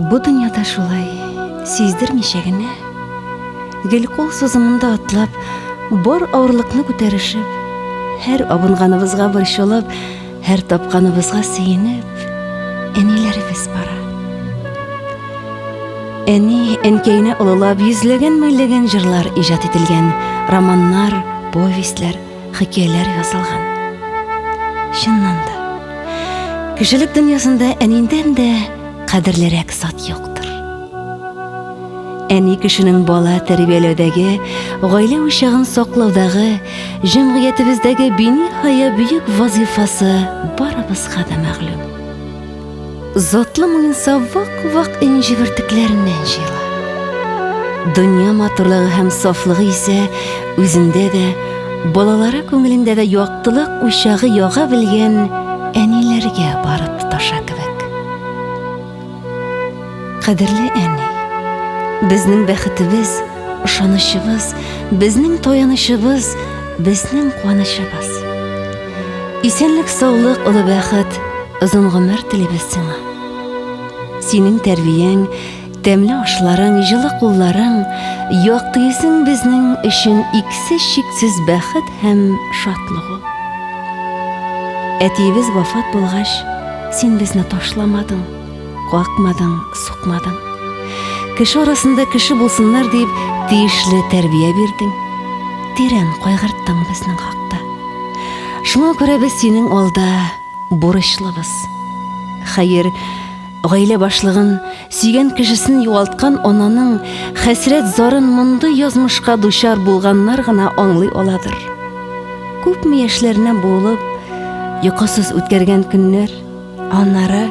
Бу дөньяда шулай сиздермичә генә, гел кул сузымында атлап, бар авырлыкны күтәрешеп, һәр абынганыбызга борчылып, һәр тапканыбызга сөенеп, әниләребез бара. Әни, әнкәйне олылап йөзләгән меңләгән җырлар иҗат ителгән, романнар, повестьләр, хикәяләр язылган. Чыннан да, кешелек дөньясында әнидән дә кадерлерәк зат юктыр. Әни кешенең бала тәрбияләүдәге, гаилә учагын саклаудагы, җәмгыятебездәге биниһая бөек вазыйфасы барыбызга да мәгълүм. Затлы муенса вак-вак энҗе бөртекләреннән җыела. Дөнья матурлыгы һәм сафлыгы исә үзендә дә, балалары күңелендә дә яктылык учагы яга белгән әниләргә барып тоташа кебек. Кадерле әни, безнең бәхетебез, ышанычыбыз, безнең таянычыбыз, безнең куанычыбыз. Исәнлек-саулык, олы бәхет, озын гомер телибез сиңа. Синең тәрбияң, тәмле ашларың, җылы кулларың, якты йөзең безнең өчен иксез-чиксез бәхет һәм шатлык ул. Әтиебез вафат булгач, син безне ташламадың, какмадың, сукмадың. Кеше арасында кеше булсыннар дип, тиешле тәрбия бирдең. Тирән кайгырттың безнең хакта. Шуңа күрә без синең алда бурычлыбыз. Хәер, гаилә башлыгын, сөйгән кешесен югалткан ананың хәсрәт зарын мондый язмышка дучар булганнар гына аңлый аладыр. Күпме яшьләренә буылып, йокысыз үткәргән көннәр, аннары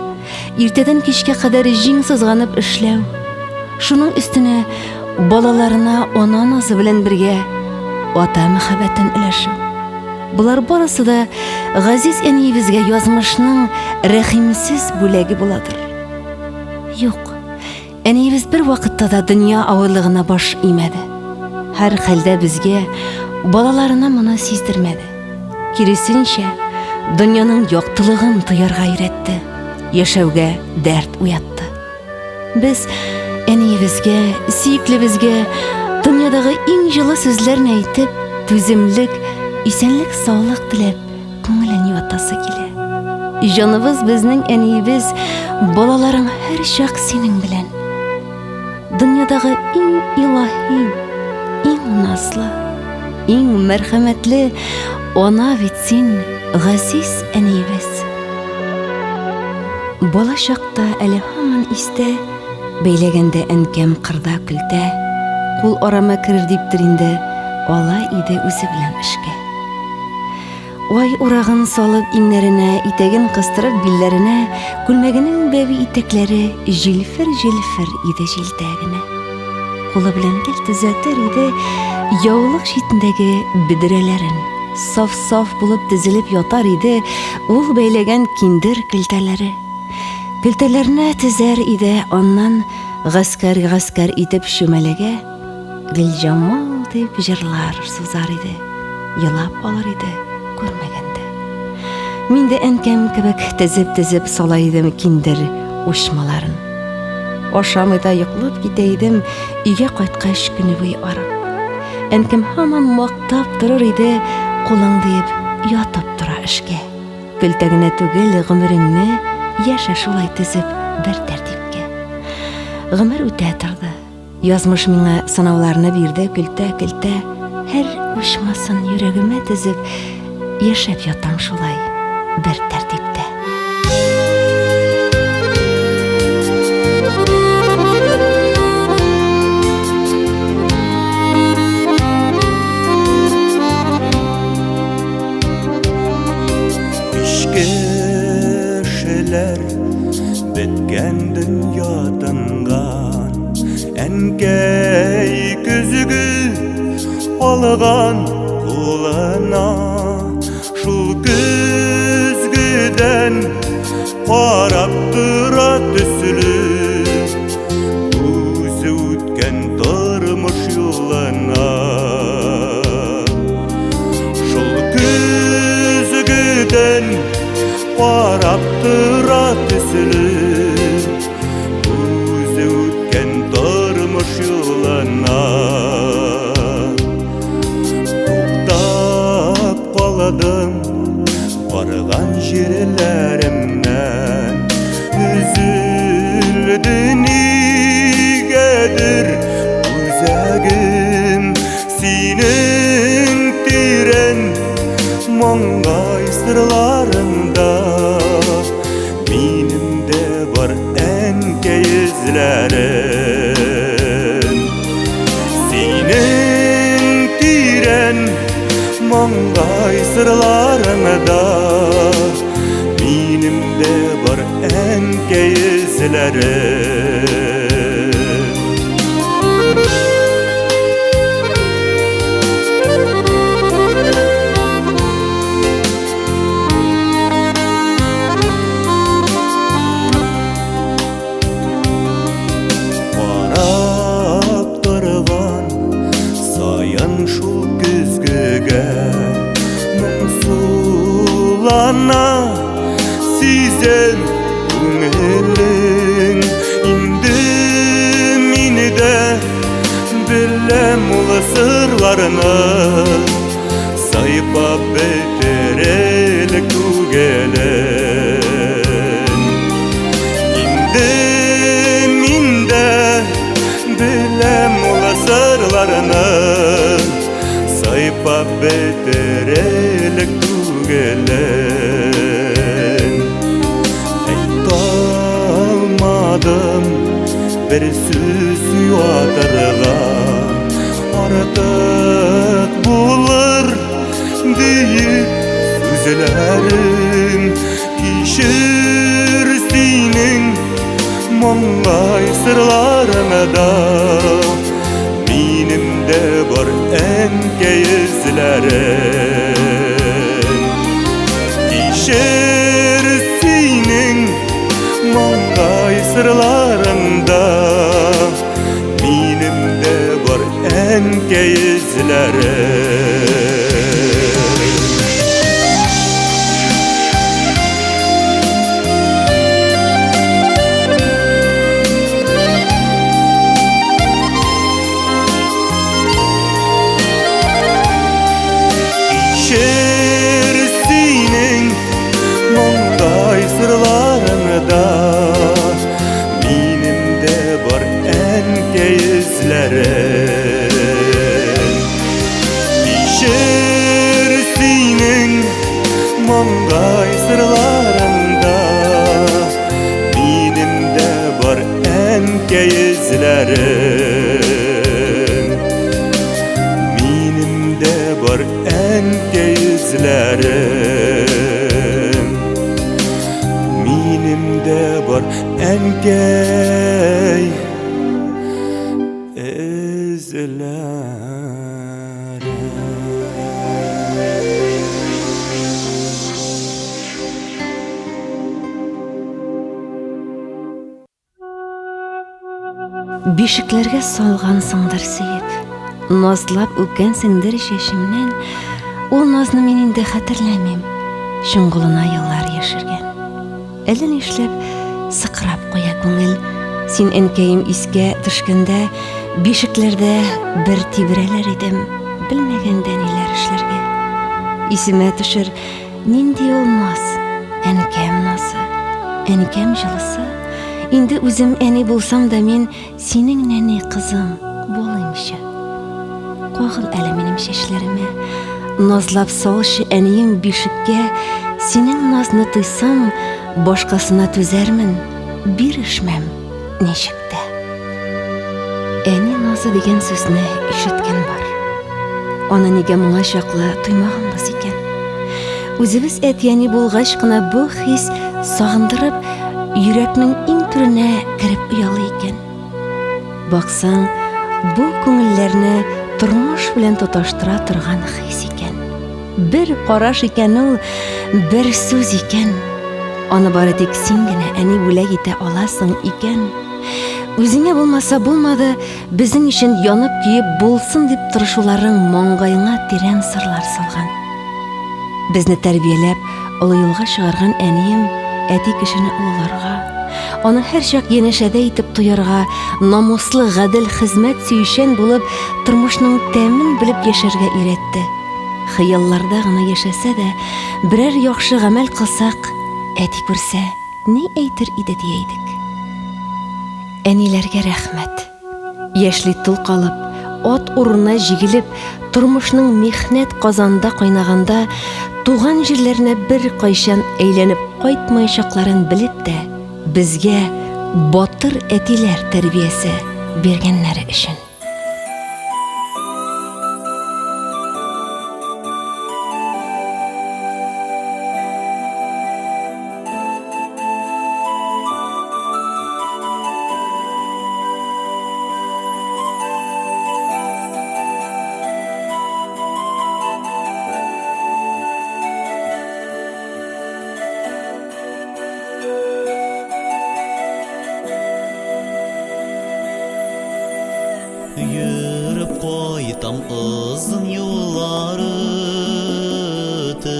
иртәдән кичкә кадәр җиң сызганып эшләү, шуның өстенә балаларына ана назы белән бергә ата мәхәббәтен өләшү. Болар барысы да газиз әниебезгә язмышның рәхимсез бүләге буладыр. Юк, әниебез бер вакытта да дөнья авырлыгына баш имәде. Һәр хәлдә безгә, балаларына моны сиздермәде. Киресенчә, дөньяның яктылыгын тоярга өйрәтте, яшәүгә дәрт уятты. Без әниебезгә, сөеклебезгә дөньядагы иң җылы сүзләрне әйтеп, түземлек, исәнлек-саулык теләп, күңелен юатасы килә. Җаныбыз безнең әниебез, балаларың һәрчак синең белән. Дөньядагы иң илаһи, иң назлы, иң мәрхәмәтле ана бит син, газиз әниебез. Бала чакта әле һаман истә, бәйләгәндә әнкәм кырда көлтә, кул арама керер диптер инде, ала иде үзе белән эшкә. Ай урагын салып иңнәренә, итәген кыстырып билләренә, күлмәгенең бәби итәкләре җилфер-җилфер иде җилдә генә. Кулы белән гел төзәтер иде яулык читендәге бөдрәләрен. Саф-саф булып тезелеп ятар иде ул бәйләгән киндер көлтәләре. Көлтәләрне тезәр иде, аннан гаскәр-гаскәр итеп чүмәләгә Гөлҗамал дип җырлар сузар иде, елап алыр иде күрмәгәндә. Мин дә әнкәм кебек тезеп-тезеп сала идем киндер учмаларын. Ашамый да йоклап китә идем, өйгә кайткач көне буе арып. Әнкәм һаман мактап торыр иде, кулың диеп ятып тора эшкә. Көлтә генә түгел, гомереңне яшә шулай тезеп бер тәртипкә. Гомер үтә торды. Язмыш миңа сынауларны бирде көлтә-көлтә, һәр учмасын йөрәгемә тезеп, яшәп ятам шулай бер тәртиптә. Кешеләр беткән дөнья тынган, Әнкәй көзге алган кулына, Шул көзгедән карап тора төсле, Үзе үткән тормыш юлына. Шул көзгедән карап тора төсле, Калдым барган җирләремнән Өзелде нигәдер үзәгем Синең тирән маңгай сырларыңда Минем дә бар әнкәй эзләрем Синең тирән маңгай сырларыңда Минем дә бар әнкәй эзләрем. Карап торган саен шул көзгегә Моңсулана сизем күңелең. Инде мин дә беләм ул сырларны, Сайпап бетерелек түгелен. Инде мин дә беләм ул сырларны, Сайпап бетерелек түгелен. Әйтә алмадым бер сүз юатырга, Артык булыр диеп сүзләрем. Кичер, синең маңгай сырларыңда Минем дә бар әнкәй эзләрем. Кичер, синең маңгай сырларыңда Минем дә бар әнкәй эзләрем. Кичер, синең маңгай сырларыңда Минем дә бар әнкәй эзләрем. Кичер, синең маңгай сырларыңда Минем дә бар әнкәй эзләрем. Минем дә бар әнкәй эзләрем. Минем дә бар әнкәй эзләрем. Бишекләргә салгансыңдыр сөеп, Назлап үпкәнсеңдер чәчемнән. Ул назны мин инде хәтерләмим, Чоңгылына еллар яшергән. Әллә нишләп сыкрап куя күңел, Син, әнкәем, искә төшкәндә. Бишекләрдә бер тибрәләр идем, Белмәгәндә ниләр эшләргә. Исемә төшер, нинди ул наз, Әнкәм назы, әнкәм җылысы. Инде үзем әни булсам да, мин синең нәни кызың булыймчы. Кагыл әле минем чәчләремә, Назлап салчы, әнием, бишеккә. Синең назны тойсам, башкасына түзәрмен, бирешмәм ничек тә. Әни назы дигән сүзне ишеткән бар. Аны нигә моңа чаклы тоймаганбыз икән? Үзебез әти-әни булгач кына бу хис сагындырып, йөрәкнең иң түренә кереп оялый икән. Баксаң, бу күңелләрне тормыш белән тоташтыра торган хис икән. Бер караш икән ул, бер сүз икән. Аны бары тик син генә, әни, бүләк итә аласың икән. Үзеңә булмаса булмады, безнең өчен янып-көеп булсын дип тырышуларың маңгаеңа тирән сырлар салган. Безне тәрбияләп, олы юлга чыгарган әнием әти кешене олыларга, аны һәрчак янәшәдә итеп тоярга, намуслы, гадел, хезмәт сөючән булып, тормышның тәмен белеп яшәргә өйрәтте. Хыялларда гына яшәсә дә, берәр яхшы гамәл кылсак, әти күрсә, ни әйтер иде дия идек. Әниләргә рәхмәт. Яшьли тол калып, ат урынына җигелеп, тормышның михнәт казанында кайнаганда, туган җирләренә беркайчан әйләнеп кайтмаячакларын белеп тә, безгә батыр әтиләр тәрбиясе биргәннәре өчен. Йөреп кайтам озын юллар үтеп,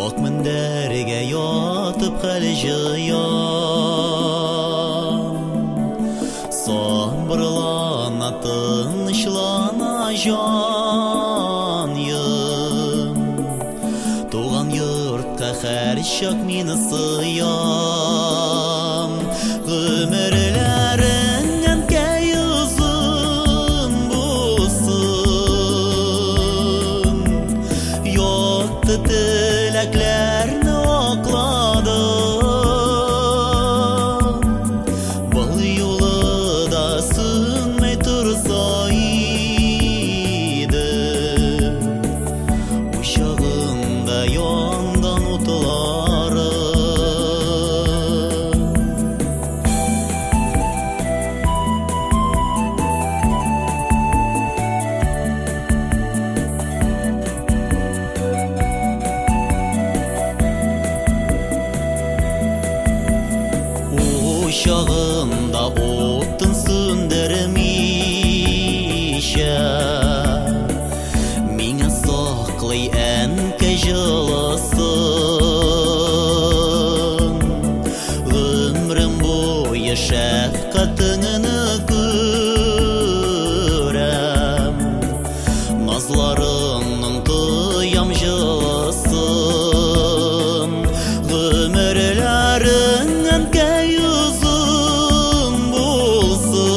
Ак мендәргә ятып хәл җыям. Сабырлана, тынычлана җаным. Туган йортка һәрчак мин сыям. Гомерләрең әнкәй озын булсын. Якты теләкләрне акладың. Был юлы да сүнмәй торса иде. Учагында янган утлары. Учагында утын сүндермичә, Миңа саклый әнкәй җылысын. Гомрем буе шәфкатеңне күрәм, Назларыңның тоям җылысын. Гомерләрең әнкәй озын булсын.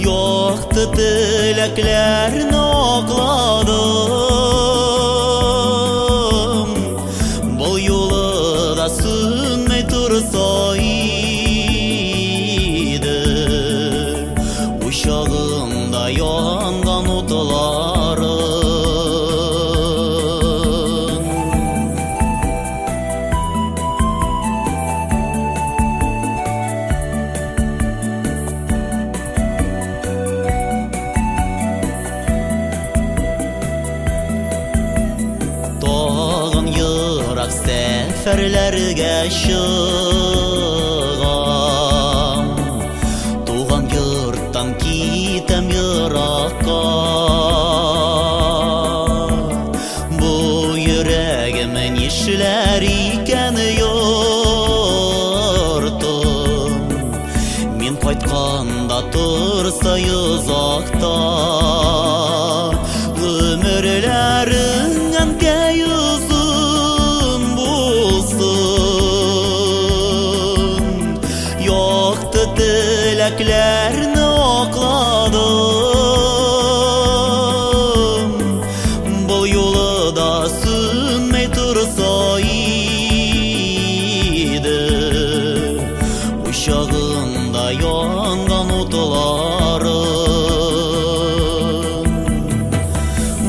Якты теләкләрне акладым. Был юлы да сүнмәй торса иде. Учагында янган утларың. Тагын ерак сәфәрләргә чыгам, Туган йорттан китәм еракка. Бу йөрәгем нишләр икән йортым, Мин кайтканда торса йозакта. Гомерләрең әнкәй озын булсын. Якты теләкләрне акладым. Был юлы да сүнмәй торса иде. Учагында янган утларың.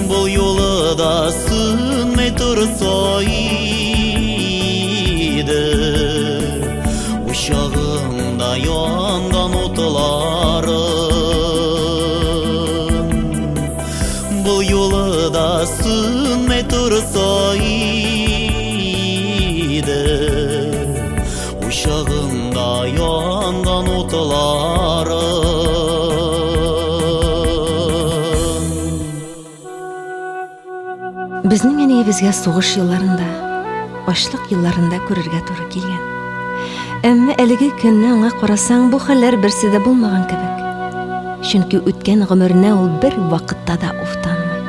Был юлы да сүнмәй торса иде. Учагында янган утларың. Был юлы да сүнмәй торса иде. Учагында янган утларың. Безнең әниебезгә сугыш елларында, ачлык елларында күрергә туры килгән. Әмма әлеге көнне аңа карасаң, бу хәлләр берсе дә булмаган кебек. Чөнки үткән гомеренә ул бер вакытта да уфтанмый.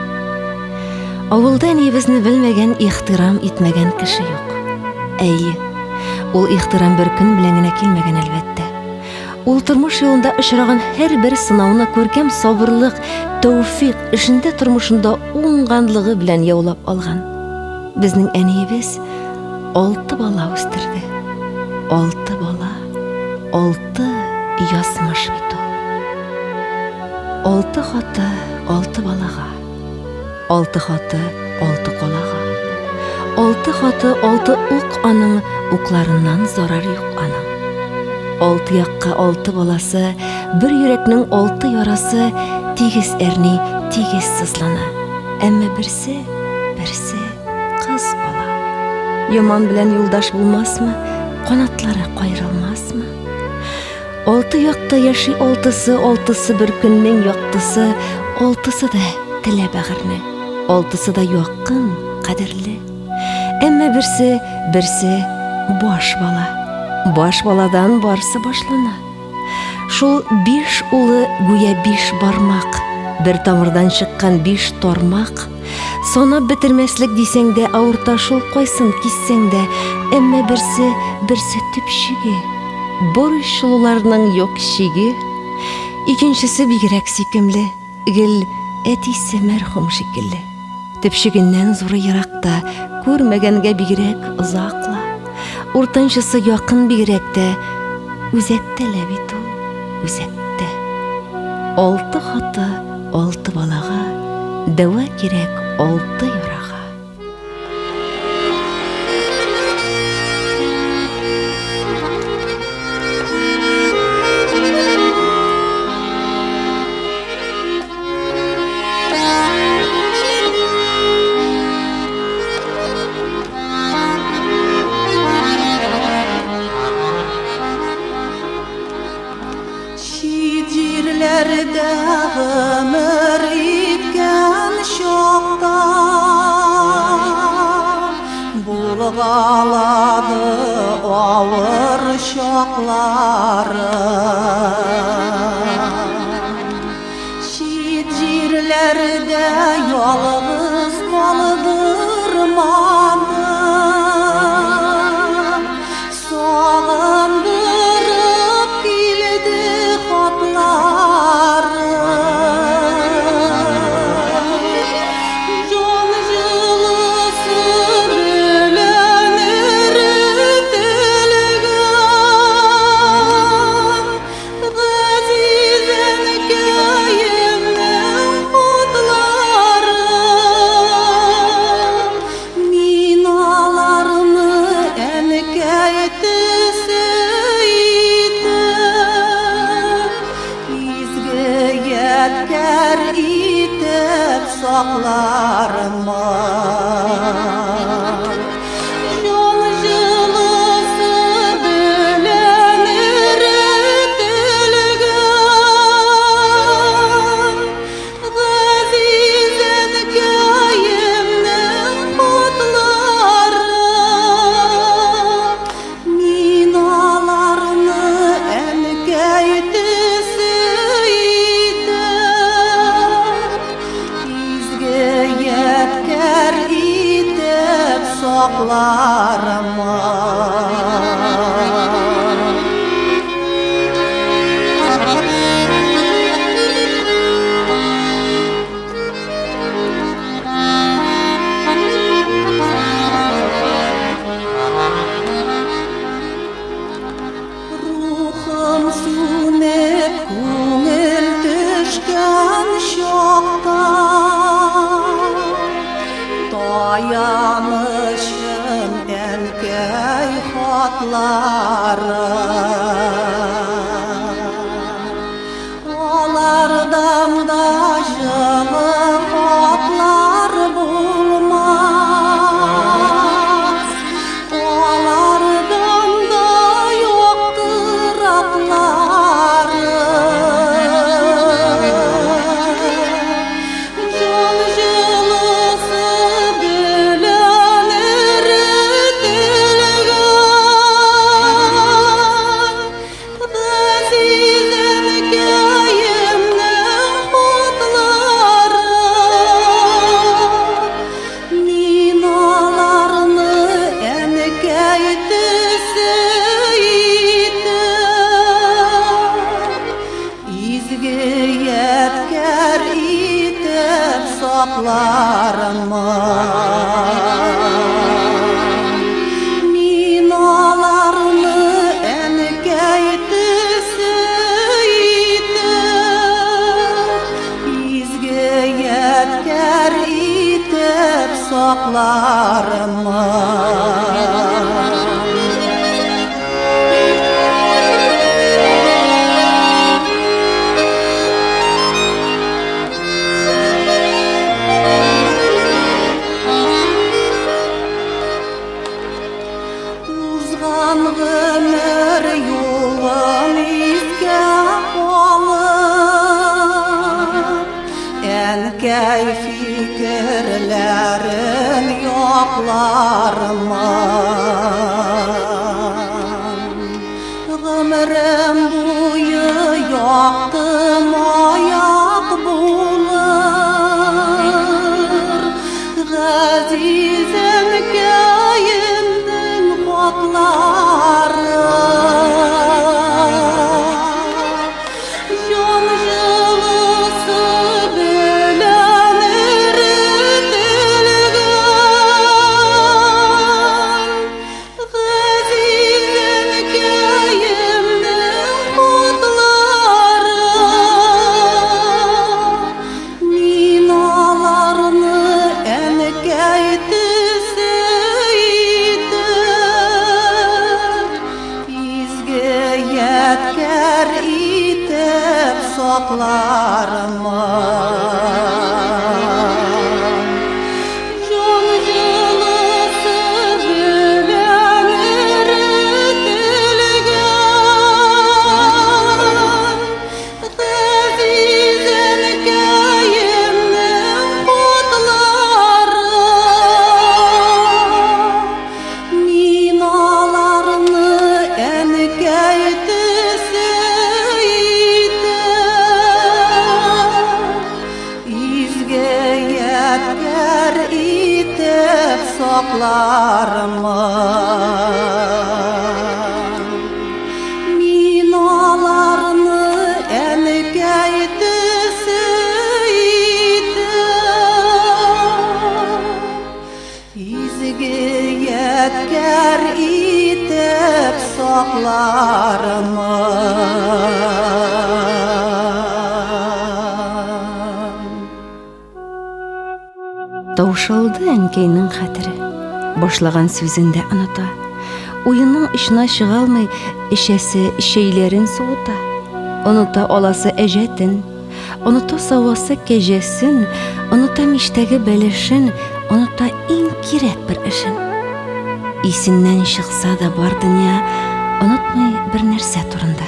Авылда әниебезне белмәгән, ихтирам итмәгән кеше юк. Әйе, ул ихтирам бер көн белән генә килмәгән, әлбәттә. Ул тормыш юлында очраган һәрбер сынауны күркәм сабырлык, тәүфик, эшендә тормышында уңганлыгы белән яулап алган. Безнең әниебез алты бала үстерде. Алты бала, алты язмыш бит ул. Алты хаты, алты балага. Алты хаты, алты калага. Алты хаты, алты ук аның, укларыннан зарар юк аның. Алты якка алты баласы, бер йөрәкнең алты ярасы тигез әрни, тигез сызлана. Әмма берсе, берсе кыз бала. Яман белән юлдаш булмасмы, канатлары каерылмасмы? Алты якта яши алтысы, алтысы бер көннең яктысы, алтысы да телә бәгырьне, алтысы да якын, кадерле. Әмма берсе, берсе баш бала. Баш баладан барсы башлана. Шул биш улы гүя биш бармак, бер тамырдан чыккан биш тармак. Санап бетермәслек дисәң дә авырта шул кайсын киссәң дә, әмма берсе, берсе төпчеге. Борчылуларның юк чиге. Икенчесе бигрәк сөйкемле, гел әтисе мәрхүм шикелле. Төпчегеннән зуры еракта, күрмәгәнгә бигрәк озак ла. Уртанчысы якын бигрәк тә, үзәктә лә бит ул, үзәктә. Алты хаты, алты балага, дәва кирәк алты ярага. Чит җирләрдә гомер иткән чакта Булгалады авыр чаклары. Чит җирләрдә ялгыз калдырмады. Сагындырып килде хатлары. Җан җылысы белән эретелгән Газиз әнкәемнең хатлары. Мин аларны әнкәй төсе итеп, изге ядкәр итеп саклармын. Җан җылысы белән эретелгән Газиз әнкәемнең хатлары. Мин аларны әнкәй төсе итеп, изге ядкәр итеп саклармын. Рухым сүнеп, күңел төшкән чакта, Таянычым әнкәй. саклармын. Мин аларны әнкәй төсе итеп, изге ядкәр итеп саклармын. Узган гомер юлын искә алып, әнкәй фикерләрен яклармын. Гомерем буе якты маяк булыр, газиз әнкәемнең хатлары. Җан җылысы белән эретелгән газиз әнкәемнең хатлары. Мин аларны әнкәй төсе итеп, изге ядкәр итеп саклармын. Җан җылысы белән эретелгән газиз әнкәемнең хатлары. Мин аларны әнкәй төсе итеп, изге ядкәр итеп саклармын. Мин аларны әнкәй төсе итеп, изге ядкәр итеп саклармын. Таушалды әнкәйнең хәтере. Башлаган сүзен дә оныта. Уенның очына чыга алмый, эчәсе чәйләрен суыта. Оныта аласы әҗәтен, оныта савасы кәҗәсен, оныта мичтәге бәлешен, оныта иң кирәк бер эшен. Исеннән чыкса да бар дөнья, онытмый бер нәрсә турында.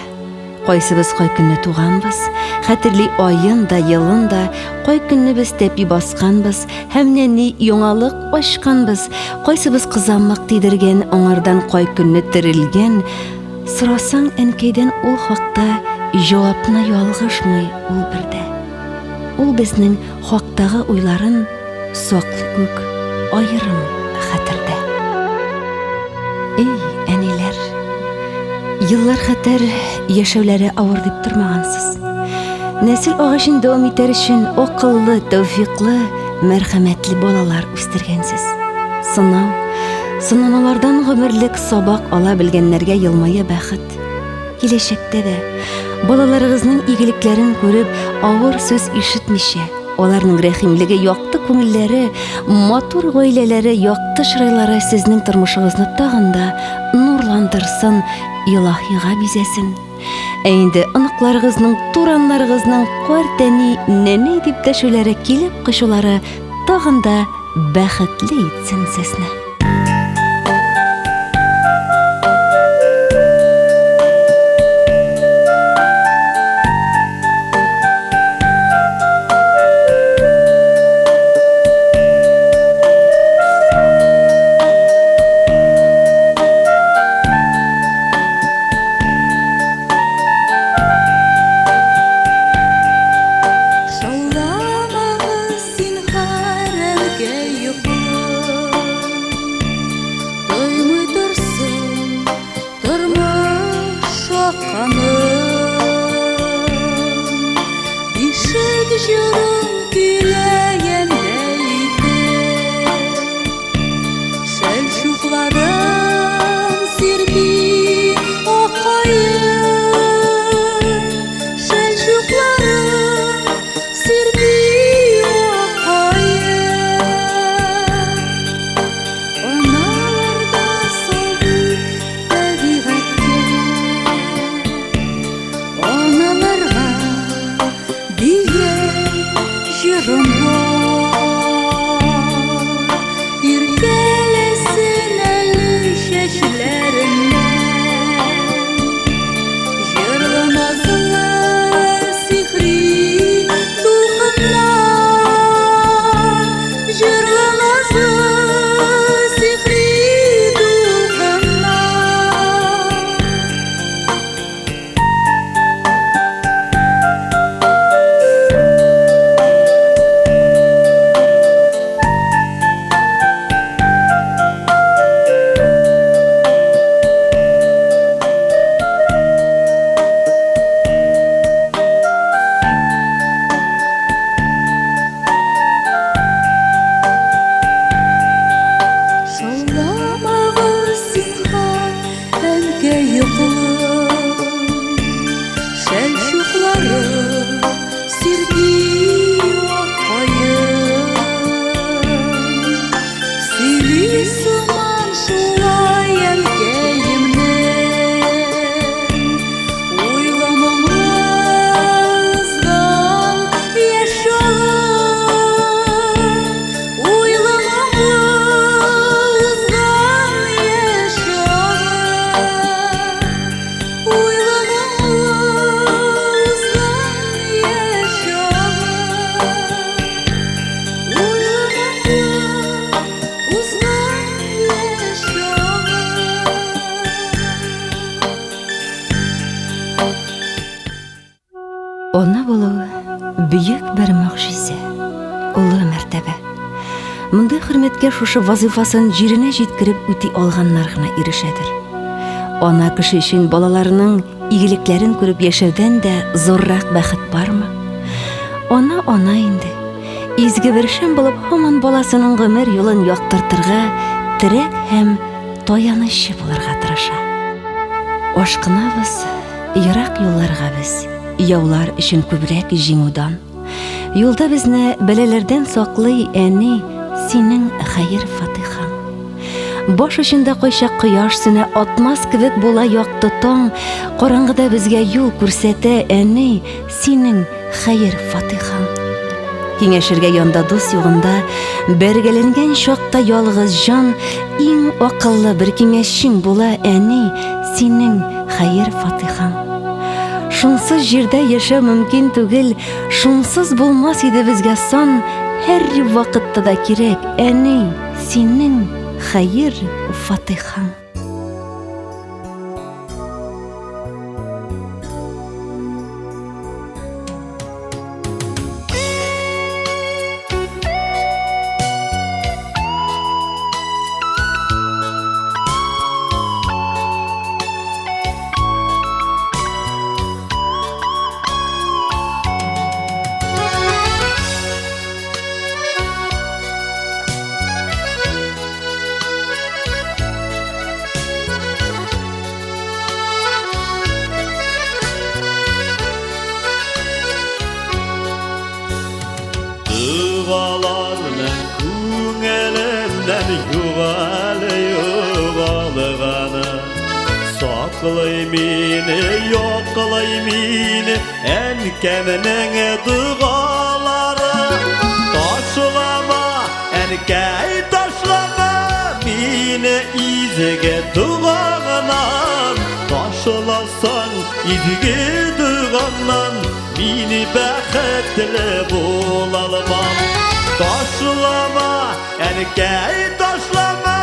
Кайсыбыз кай көнне туганбыз, хәтерли аен да, елын да, кай көнне без тәпи басканбыз һәм нәни яңалык ачканбыз, кайсыбыз кызамык тидергән, аңардан кай көнне терелгән. Сорасаң әнкәйдән ул хакта, җавапны ялгышмый ул бер дә. Ул безнең хактагы уйларын саклый күк аерым хәтердә. Эй, әниләр! Еллар хәтәр, яшәүләре авыр дип тормагансыз. Нәсел агачын дәвам итәр өчен акыллы, тәүфиклы, мәрхәмәтле балалар үстергәнсез. Сынау, сынанулардан гомерлек сабак ала белгәннәргә елмая бәхет. Киләчәктә дә балаларыгызның игелекләрен күреп, авыр сүз ишетмичә, аларның рәхимлеге, якты күңелләре, матур гаиләләре, якты чырайлары сезнең тормышыгызны тагын да нурландырсын, илаһига бизәсен. Ә инде оныкларыгызның, тураннарыгызның картәни, нәнәй дип дәшүләре, килеп кочулары тагын да бәхетле итсен сезне. Шауламагыз, зинһар, әнкәй, йоклый. бөек бер могҗиза, олы мәртәбә. Мондый хөрмәткә шушы вазыйфасын җиренә җиткереп үти алганнар гына ирешәдер. Ана кеше өчен балаларының игелекләрен күреп яшәүдән дә зуррак бәхет бармы? Ана ана инде. Изге бер шәм булып һаман баласының гомер юлын яктыртырга, терәк һәм таянычы булырга тырыша. Ашкынабыз ерак юлларга без, яулар өчен күбрәк җиңү-дан. Юлда безне бәлаләрдән саклый, әни, синең хәер-фатыйхаң. Баш очында кайчак кояш сүнә, атмас кебек була якты таң, караңгыда безгә юл күрсәтә, әни, синең хәер-фатыйхаң. Киңәшергә янда дус югында, бәргәләнгән чакта ялгыз җан, иң акыллы бер киңәшчең була, әни, синең хәер-фатыйхаң. Шунсыз җирдә яшәү мөмкин түгел, шунсыз булмас иде безгә сан, һәр вакытта да кирәк, әни, синең хәер-фатыйхаң. Дугаларның күңелемнән югалы югалганы. Саклый мине, яклый мине әнкәмнең дугалары. Ташлама, әнкәй, ташлама мине изге дугаңнан. Ташласаң изге дугаңнан, мине бәхетле булалмам. Ташлама, әнкәй, ташлама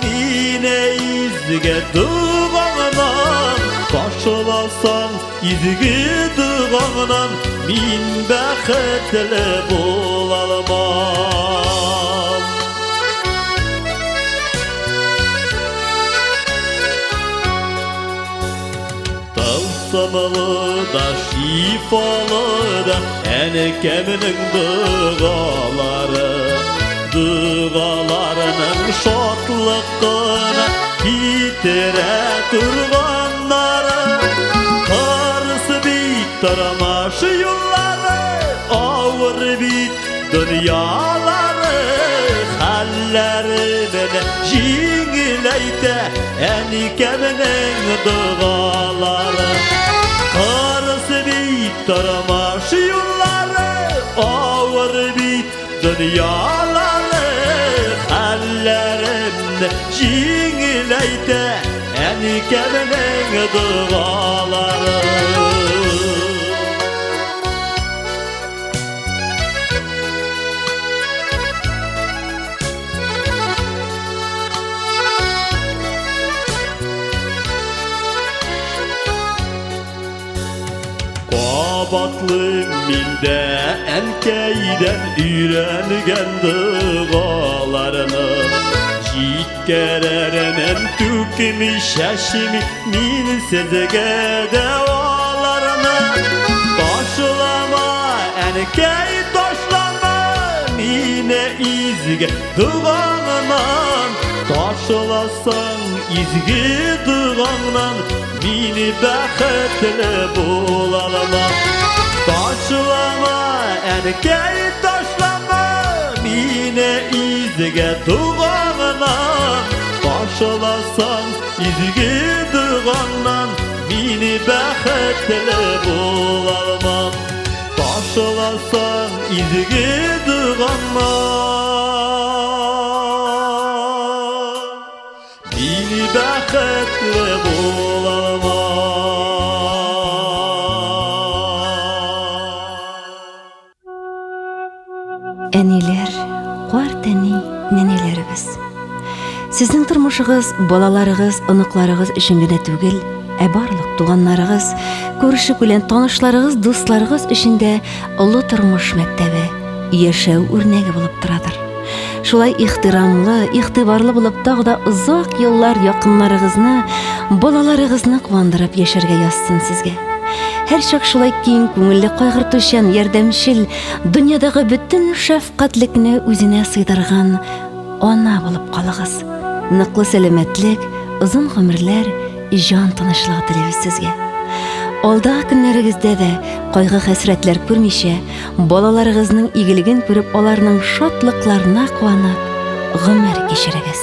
мине изге дугаңнан. Ташласаң изге дугаңнан, мин бәхетле булалмам. Тылсымлы да, шифалы да әнкәмнең догалары. Догаларының шатлык кына китерә торганнары. Кырыс бит тормыш юллары, авыр бит дөньялары. Хәлләре менә җиңеләйтә әнкәмнең догалары. Кырыс бит тормыш юллары, авыр бит дөньялары. Хәлләремне җиңеләйтә әнкәмнең догалары. Кабатлыйм мин дә әнкәйдән өйрәнгән догаларны. Җиткерермен түкми чәчми мин сезгә дәваларны. Ташлама, әнкәй, ташлама мине изге догаңнан. Ташласаң изге догаңнан, мине бәхетле булалмам. Ташлама, әнкәй, ташлама мине изге догаңнан. Ташласаң изге догаңнан, мине бәхетле булалмам. Ташласаң изге догаңнан, мине бәхетле булалмам. Әниләр, карт әни, нәнәләребез. Сезнең тормышыгыз балаларыгыз, оныкларыгыз өчен генә түгел, Ә барлык туганнарыгыз, күрше-күлән, танышларыгыз, дусларыгыз өчен дә олы тормыш мәктәбе, яшәү үрнәге булып торадыр. Шулай ихтирамлы, игътибарлы булып тагы да озак еллар якыннарыгызны, балаларыгызны куандырып яшәргә язсын сезгә. Һәрчак шулай киң күңелле, кайгыртучан, ярдәмчел, дөньядагы бөтен шәфкатьлекне үзенә сыйдырган ана булып калыгыз. Ныклы сәламәтлек, озын гомерләр, җан тынычлыгы телибез сезгә. Алдагы көннәрегездә дә кайгы-хәсрәтләр күрмичә, балаларыгызның игелеген күреп, аларның шатлыкларына куанып, гомер кичерегез.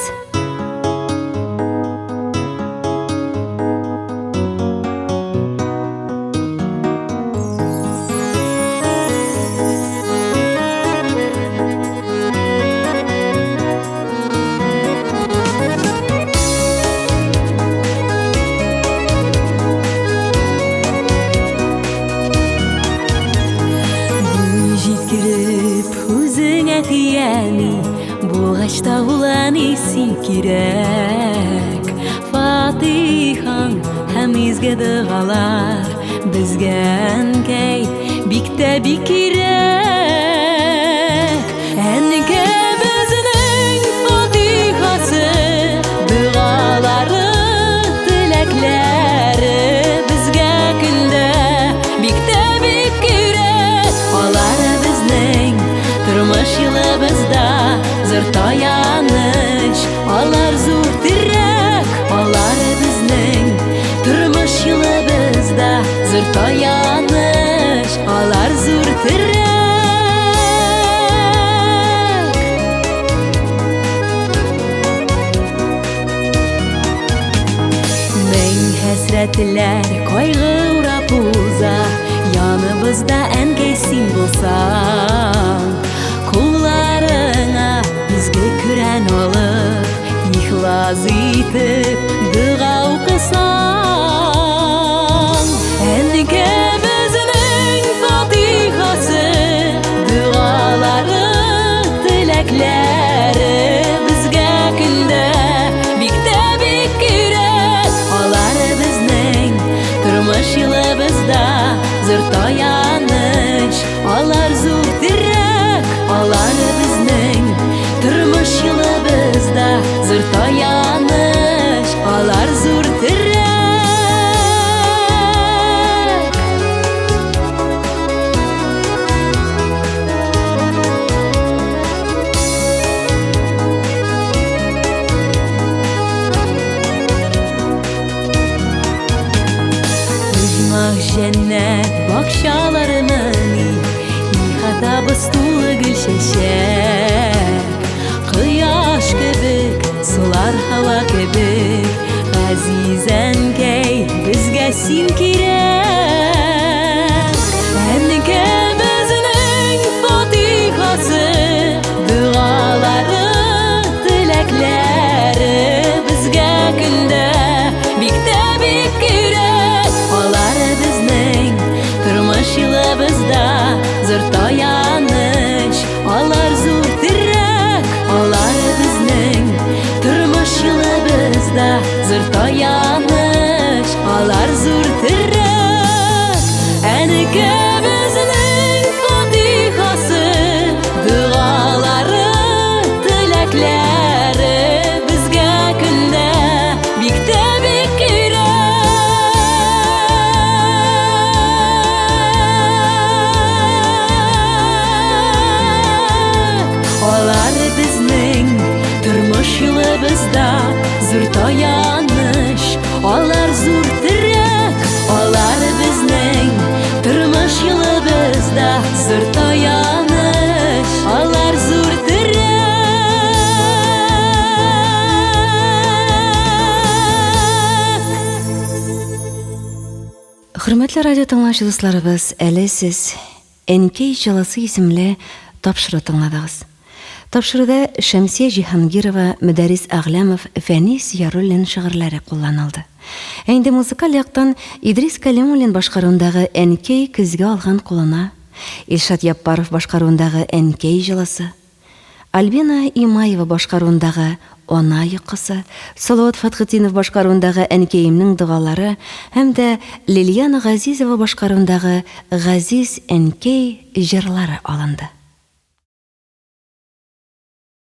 Буй җиткереп үзең әти-әни булгач та улан син кирәк. Фатихаң һәм изге догалар безгә, әнкәй, бик тә бик кирәк. Әнкәбезнең фатихасы, догалары, теләкләре безгә көндә бик тә бик кирәк. Алар безнең тормыш юлыбызда зур таяныч, алар зур терәк. Алар безнең тормыш юлыбызда зур таяныч, алар зур терәк. Мең хәсрәтләр, кайгы урап уза, яныбызда әнкәй син булсаң. Кулларыңа изге Коръән алып, ихлас итеп дога укысаң. Әнкәбезнең фатихасы, догалары, теләкләре безгә көндә бик тә бик кирәк. Алар безнең тормыш юлыбызда зур таяныч, алар зур терәк. Алар безнең тормыш юлыбызда зур таяныч, алар зур терәк. Оҗмах җәннәт бакчаларымыни, ихатабыз тулы гөл чәчәк. Кояш кебек, сулар һава кебек, газиз әнкәй, безгә син кирәк. Әнкәбезнең фатихасы, догалары, теләкләре безгә көндә бик тә бик кирәк. Алар безнең тормыш юлыбызда зур таяныч, алар зур терәк. Алар безнең тормыш юлыбызда зур таяныч, алар зур терәк. Әнкәбезнең фатихасы, догалары, теләкләре безгә көндә бик тә бик кирәк. Алар безнең тормыш юлыбызда зур таяныч, алар зур терәк. Алар безнең тормыш юлыбызда зур таяныч, алар зур терәк. Хөрмәтле радио тыңлаучы дусларыбыз, әле сез Әнкәй җылысы исемле тапшыру тыңладыгыз. Тапшыруда Шәмсия Җиһангирова, Мөдәррис Әгъләмов, Фәнис Яруллин шигырьләре кулланылды. Ә инде музыкаль яктан Идрис Кәлимуллин башкаруындагы Әнкәй көзгә алган кулына, Илшат Яппаров башкаруындагы Әнкәй җылысы, Альбина Имаева башкаруындагы Ана йокысы, Салават Фәтхетдинов башкаруындагы Әнкәемнең догалары һәм дә Лилиана Газизова башкаруындагы Газиз әнкәй җырлары алынды.